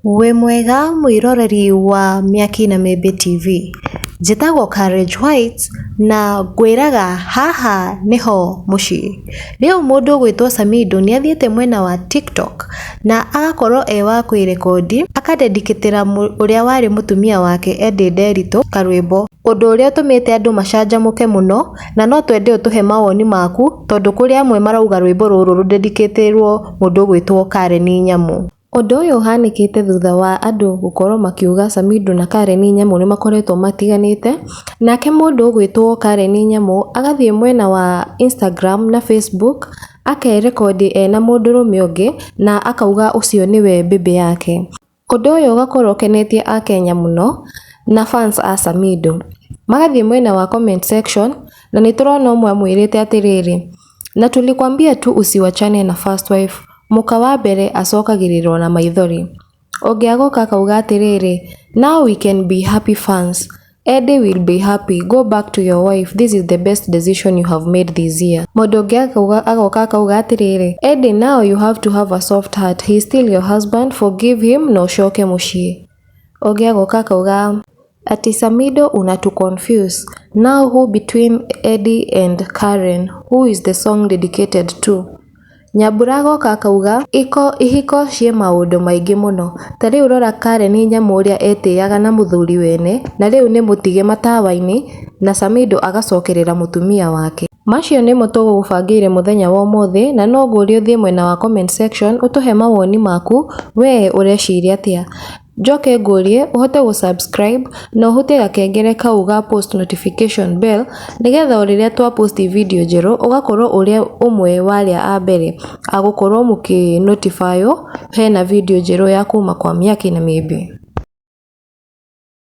Wĩ mwega mwĩroreri wa Mĩaki na Mĩmbi TV, njĩtagwo Courage White na ngwĩraga haha nĩho mũciĩ. Rĩu mũndũ ũgwĩtwo Samidoh nĩ athiĩte mwena wa TikTok na agakorwo e wa kwĩrekondi akadedicatĩra ũrĩa warĩ mũtumia wake Eddie Nderitu karwĩmbo, ũndũ ũrĩa ũtũmĩte andũ macanjamũke mũno na no twende ũtũhe mawoni maku tondũ kũrĩ amwe marauga rwĩmbo rũrũ rũdedicatĩirwo mũndũ ũgwĩtwo Karen Nyamu. Ũndũ ũyũ ũhanĩkĩte thutha wa andũ gũkorwo makiuga Samidoh na Karen Nyamu nĩ makoretwo matiganĩte, nake mũndũ ũgwĩtwo Karen Nyamu agathiĩ mwena wa Instagram na Facebook akerekondi ena mũndũrũme ũngĩ na akauga ũcio nĩwe baby yake. Ũndũ ũyũ ũgakorwo ũkenetie akenya mũno na fans a Samidoh. Magathiĩ mwena wa comment section na nĩ tũrona ũmwe amwĩrĩte atĩrĩrĩ, na tulikwambia tu usiwachane na first wife, mũka wa mbere acokagĩrĩrwo na maithori. Ũngĩ agoka akauga atĩrĩrĩ, now we can be happy fans. Eddie will be happy. Go back to your wife. This is the best decision you have made this year. Mũndũ ũngĩ agoka akauga atĩrĩrĩ, Eddie now you have to have a soft heart. He is still your husband. Forgive him na ũcoke mũciĩ. Ũngĩ agoka akauga ati Samidoh unatu confuse. Now who between Eddie and Karen, who is the song dedicated to? Nyambura agoka akauga ihiko ciĩ maũndũ maingĩ mũno, ta rĩu rora Karen Nyamu ũrĩa etĩaga na mũthuri wene na rĩu nĩ mũtige matawa-inĩ na Samidoh agacokerera mũtumia wake. Macio nĩmo tũgũgũbangĩire mũthenya wa ũmũthĩ na no ngũrie ũthiĩ mwena wa comment section ũtũhe mawoni maku we ũreciria atĩa. Njoke ngũrie ũhote gũ subscribe na ũhutie gakengere kau ga post notification bell nĩgetha o rĩrĩa twa post video njerũ ũgakorwo ũrĩ ũmwe wa arĩa a mbere a gũkorwo mũkĩ notify hena video njerũ ya kuma kwa Mĩaki na Mĩmbi.